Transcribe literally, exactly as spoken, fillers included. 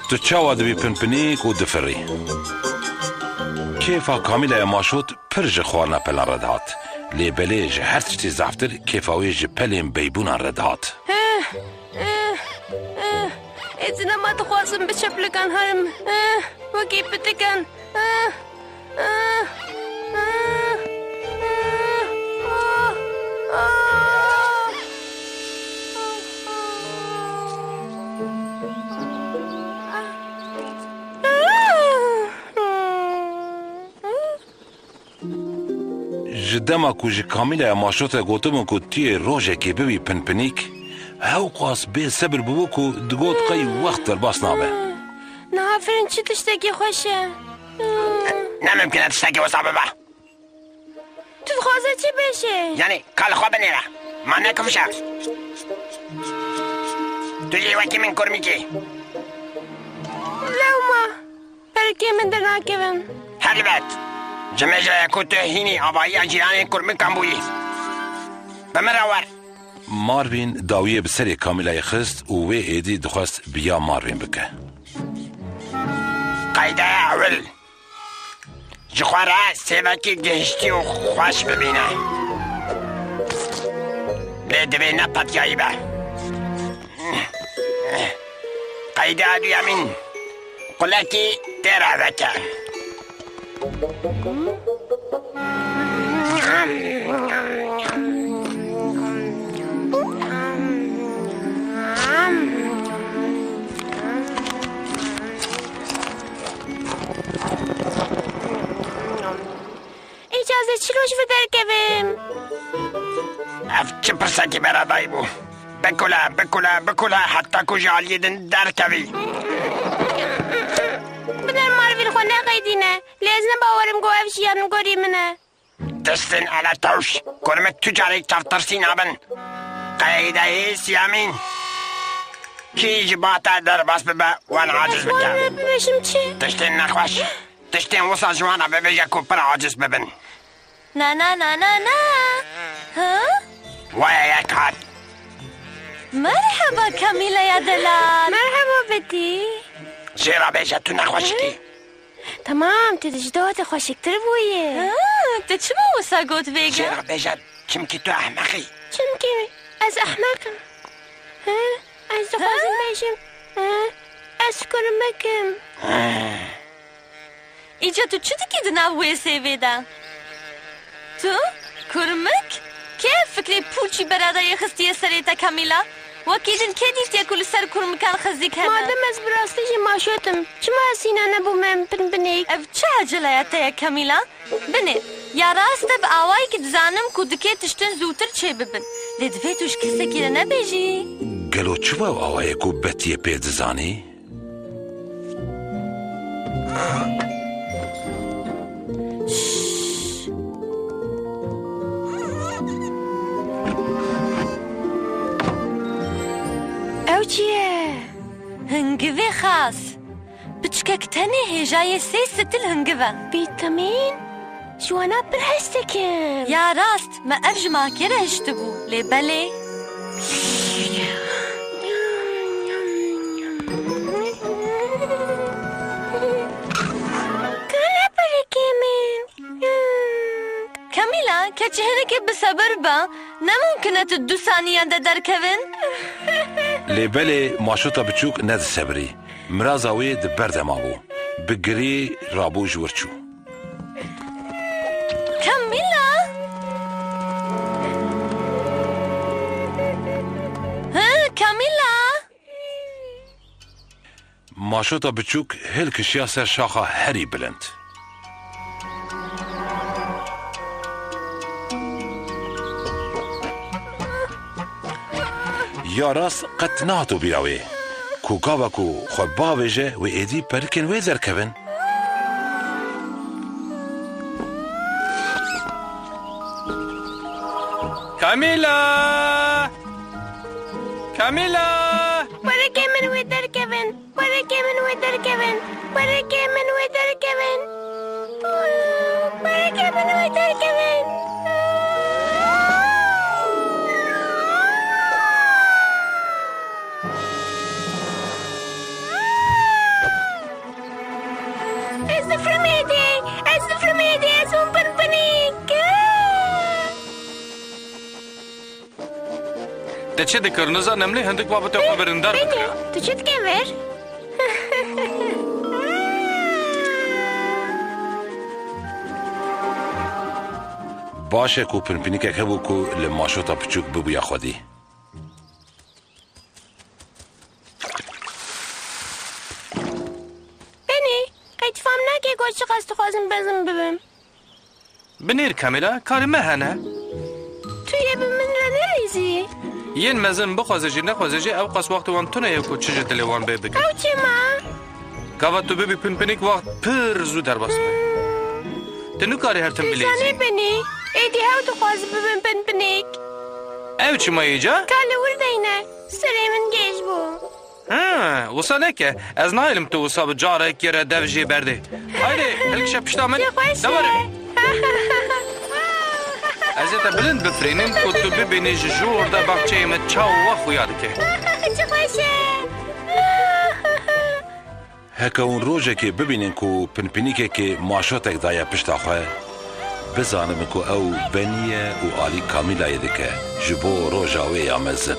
Tu çawa dibî pinpinîk û difirî? Kêfa Kamîlaya Maşot pir ji xwarina pelan re dihat. Lê belê ji her tiştî zaftir kêfa wê ji pelên beybûnan re dihat. Êdî nema dixwazim bi çeplikan herim. Wekî pitikan. Ji dema ku ji Kamîlaya Maşotê gotibûn ku tu yê rojekê bibî pinpinîk, hewqas bê sebir bûbû ku digot qey wext derbas nabe. Niha firin çi tiştekî xweş e. Ne mimkun e tiştekî wisa bibe. Tu dixwaze çi bêjî? Yanî, ka li xwe binêre. Ma ne kifş e. Tu jî wekî min kurmîk î. Lewma, perikê min dernakevin. Helbet. Ji mêjeyê ku tu hînî avahiya cîranên kurmikan bûyî. Bi min re wer. Marvin dawiyê bi serê Kamîlayê xist û wê êdî dixwest bi ya Marvin bike. Qeyde ewil. Ji xwe re sêvekî gihiştî û xweş bibîne. Lê divê ne petiyayî be. Qeyda duyemîn. Qulekî tê re veke. Îca ez ê çilo ji vir derkevim? Ev çi pirsekî beredayî bû? Bikule, bikule, bikule heta ku ji aliyê din derkevî. Biner Marvin, xwe neqeydîne. Lê ez ne bawerim ku ev jiyan gorî min e. Tiştên eletewş, kurmik tu carê çavtirsî nabin. Qeydeyê siyemîn. Kî ji ba te derbas bibe, wan aciz bike. Ez wan re bibêjim çi? Tiştên nexweş. Tiştên wisa ji wan re bibêje ku pir aciz bibin. Na, na, na, na, na. Ha? Waya yek hat. Merheba Kamîlaya delal. Merheba Betî. Jê re bêje tu nexweşik î. Tamam, tu ji dawetê xweşiktir bûyî. Ha, tu çima wisa got vêga? Jê re bêje, çimkî tu ehmeq î. Çimkî ez ehmeq im. Ha? Ez dixwazim bêjim. Ha? Ez kurmik im. Îca tu çi dikî di nav wê sêvê de? Tu? Kurmik? Kê ev fikrê pûçî beredayê xistiye serê te Kamîla? Wekî din kê dîtiye ku li ser kurmikan xizîk hene? Madem ez bi rastî jî maşot im, çima ez hîna nebûme pinpinîk? Ev çi eceleya te ye Kamîla? Binê, ya rast e bi awayekî dizanim ku dikê tiştin zûtir çêbibin. Lê divê tu ji kesekî re nebêjî. Gelo çi ew awa ye ku Betiyê pê dizanî? Ew çi ye? Hingivê xas. Piçkek tenê hêjayê sê stil hingiv e. Vîtamîn? Ji wana pir hez dikim. Ya rast, me ev ji makê re hiştibû, lê belê. Kane perikê min. Kamîla, keçî hinekê bi sebir be, ne mimkun e tu du saniyan de derkevin? Lê belê maşota biçûk nedisebirî. Miraza wê di ber de mabû. Bi girî rabû ji wir çû. Kamîla! Hi, Kamîla! Maşota biçûk hilkişiya ser şaxa herî bilind. Ya rast qet nehato bîra wê ku gava ku xwe bavêje wê êdî perikên wê derkevin. Kamîla! Kamîla! Perikê min wê derkevin. Perikê min wê derkevin. Perikê min wê derkevin. Perikê min wê derkevin. Te çi dikir, nizanim lê hindik babetê xwe birîndar bikira. Benî, tu çi dikê vir? Baş e ku pinpînikek hebû ku li maşota piçûk bibûya xwedî. Benî, qey tu fam nake ku ez çiqas dixwazim mezin bibim. Binêr Kamîla, karê me hene. Tu yê bi min re nelîzî? Yên mezin bixwaze jî nexwaze jî ew qas wextê wan tune ye ku çi ji dilê wan bê bikin. Ew çima? Gava tu bibî pinpinîk wext pir zû derbas dibe. Tu nikarî her tim bilîzî. Tu zanî Benî, êdî hew dixwaze bibin pinpinîk. Ew çima yê ca? Ka li wir deyne, serê min gêj bû. Ha, wisa neke. Ez nahêlim tu wisa bi carekê re dev jê berdê. Haydi, hilkişe pişta min. Çi xweş e. De were. Ez ê te bilind bifirînim ku tu bibînî ji jor de baxçeyê me çawa xuya dike. Çi xweş e. Heke hûn rojekê bibînin ku pinpinîkekê maşotek daye pişta xwe, bizanibin ku ew Benî ye û alî Kamîlayê dike ji bo roja wê ya mezin.